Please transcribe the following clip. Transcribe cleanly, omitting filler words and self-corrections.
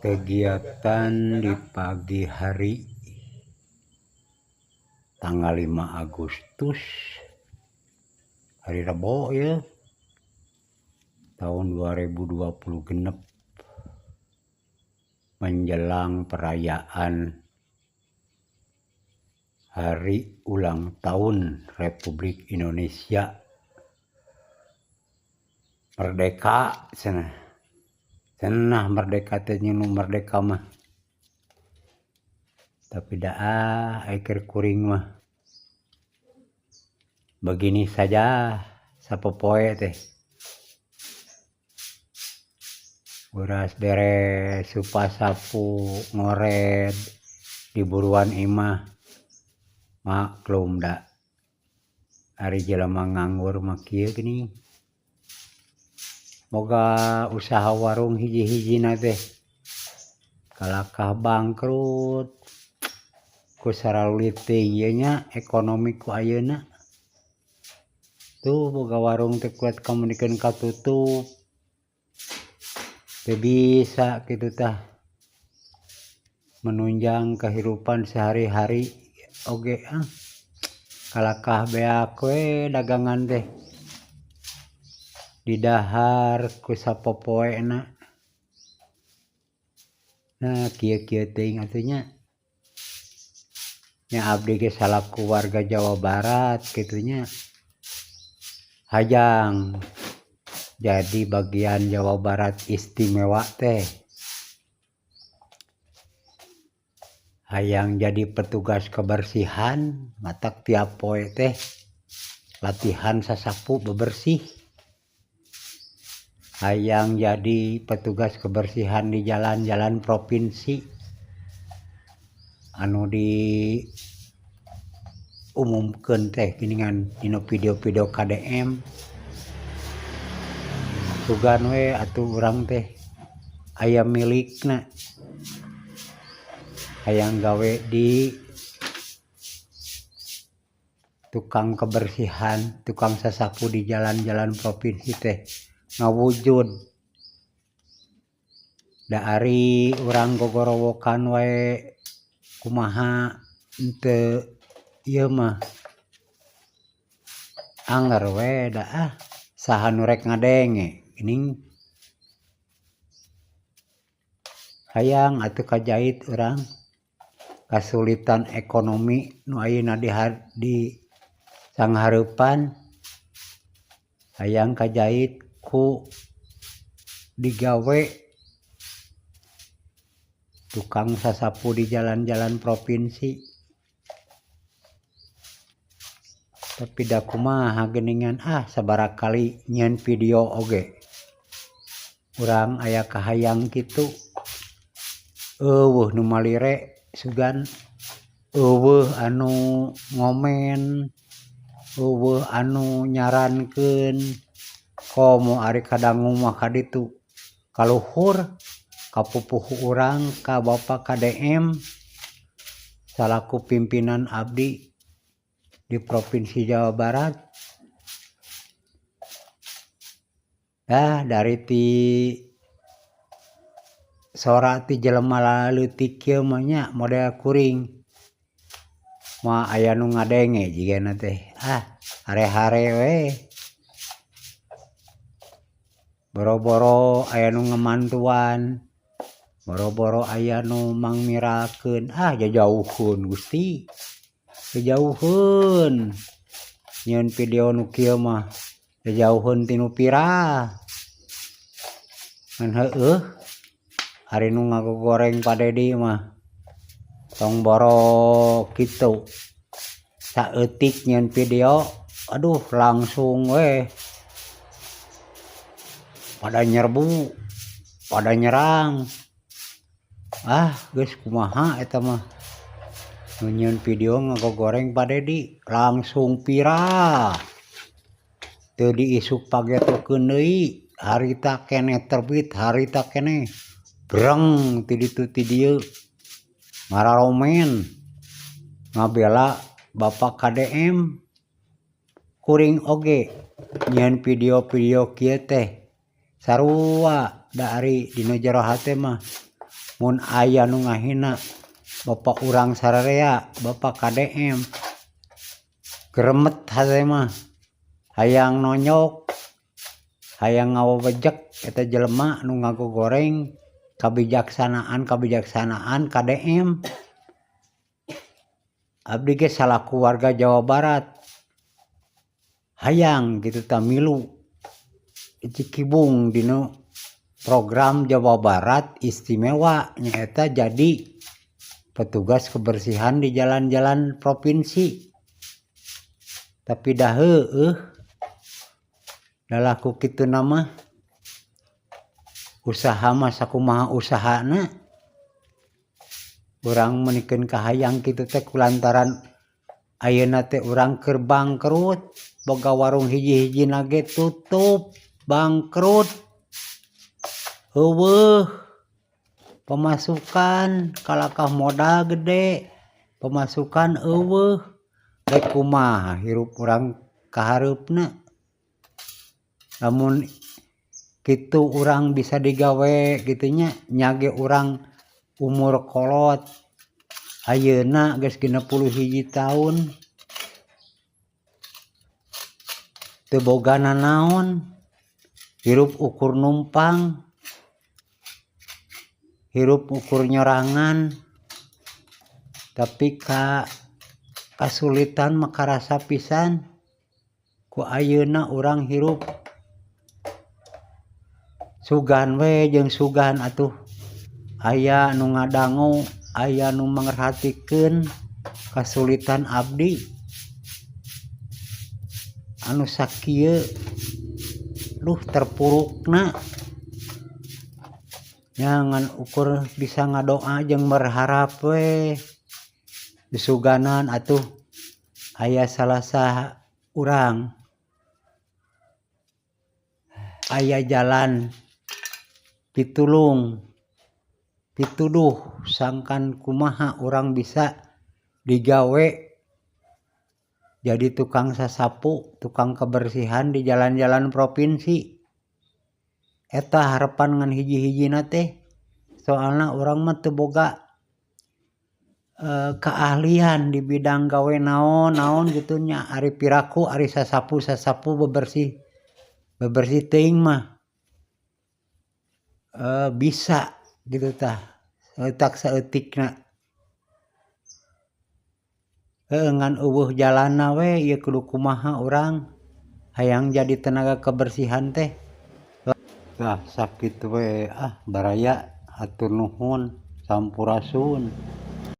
Kegiatan di pagi hari tanggal 5 Agustus, hari Rebo ya, tahun 2020 genep, menjelang perayaan hari ulang tahun Republik Indonesia merdeka cenah. Cenah merdeka teh, nu merdeka mah, tapi dah keur kuring mah begini saja sapopoe teh. Uras beres supa sapu, ngored di buruan imah. Maklum da ari jelema nganggur mah kieu geuning. Boga usaha warung hiji-hijina teh kalakah bangkrut ku saralulit teuing ieu nya ekonomi ku ayeuna. Tuh, boga warung teh kuat komunikeun katutup, teu bisa kitu tah menunjang kehidupan sehari-hari oge. Ah, kalakah beak we dagangan teh didahar ku sapopoena. Nah, kieu-kieu teuing atuh nya. Nya abdi ge salaku warga Jawa Barat kitu nya, hayang jadi bagian Jawa Barat istimewa teh, hayang jadi petugas kebersihan. Matak tiap poe teh latihan sasapu bebersih. Hayang jadi petugas kebersihan di jalan-jalan provinsi anu di umumkeun teh geuningan dina video-video KDM. Sugan we atuh urang teh aya milikna. Hayang gawe di tukang kebersihan, tukang sasapu di jalan-jalan provinsi teh ngawujud. Da ari urang gogorowokan wae kumaha henteu ieu mah, anger we da. Ah, saha nu rek ngadenge geuning. Hayang atuh kajait urang kasulitan ekonomi nu ayeuna di sanghareupan. Hayang kajait ku digawe tukang sasapu di jalan-jalan provinsi, tapi da kumaha geuningan. Ah, sabaraha kali nyieun video oge urang aya kahayang kitu, euweuh nu malire. Sugan euweuh anu ngomen, euweuh anu nyarankeun. Komo ari kadangu mah kaditu kaluhur ka pupuhu urang, ka Bapak KDM salaku pimpinan abdi di Provinsi Jawa Barat. Ah, dari ti sora ti jelema laleutik kieu mah nya, model kuring moal aya nu ngadenge jigana teh. Ah, hare-hare we, boro-boro aya nu ngamantuan, boro-boro aya nu mangmirakeun. Ah, jajauheun Gusti, jajauheun nyieun video nu kieu mah, jajauheun tinu viral. Ngan heueuh ari nu ngagogoreng Pa Dedi mah tong boro kitu, saeutik nyieun video, aduh, langsung we pada nyerbu, pada nyerang. Ah, geus kumaha eta mah, nu nyieun video ngagogoreng Pa Dedi langsung viral, teu diisuk pagetokeun deui, harita keneh terbit, harita keneh breng ti ditu ti dieu ngararomen ngabela Bapak KDM. Kuring oge nyieun video-video kieu teh sarua, da ari dina jero hate mah Mun aya nu ngahina bapak urang sararea, bapak KDM, geremet hate mah, hayang nonyok, hayang ngawawejek eta jelema nu ngagogoreng kabijaksanaan kabijaksanaan KDM. Abdi ge salaku warga Jawa Barat hayang kitu tah milu cikibung dina program Jawa Barat Istimewa, nyaeta jadi petugas kebersihan di jalan-jalan provinsi. Tapi dah heueuh, da laku kituna mah usaha mah sakumaha usahana urang meunikeun kahayang kitu teh kulantaran ayeuna teh urang keur bangkrut, boga warung hiji-hijina ge tutup, bangkrut, eueuh pemasukan. Kalakah modal gede, pemasukan eueuh, rek kumaha hirup urang kahareupna? Lamun kitu urang bisa digawe kitu nya, nya ge urang umur kolot ayeuna geus 61 taun, teu boga nanaon, hirup ukur numpang, hirup ukur nyorangan. Tapi ka kasulitan mah karasa pisan ku ayeuna urang hirup. Sugan we jeung sugan atuh aya nu ngadangu, aya nu mangerhatikeun kasulitan abdi anu sakieu duh terpurukna nya. Ngan ukur bisa ngadoa jeung berharap we, disuganan atuh aya salah saha urang aya jalan pitulung pituduh sangkan kumaha urang bisa digawe jadi tukang sasapu, tukang kebersihan di jalan-jalan provinsi. Eta harapan ngan hiji-hijina teh, soalna urang mah teu boga keahlian di bidang gawe naon naon gitu nya. Ari piraku, ari sasapu sasapu, bebersih bebersih teuing mah bisa gitu tah, saeutak saeutikna. Heueuh, ngan eueuh jalanna we ieu, kudu kumaha urang hayang jadi tenaga kebersihan teh? Tah, sakitu we ah, baraya, hatur nuhun, sampurasun.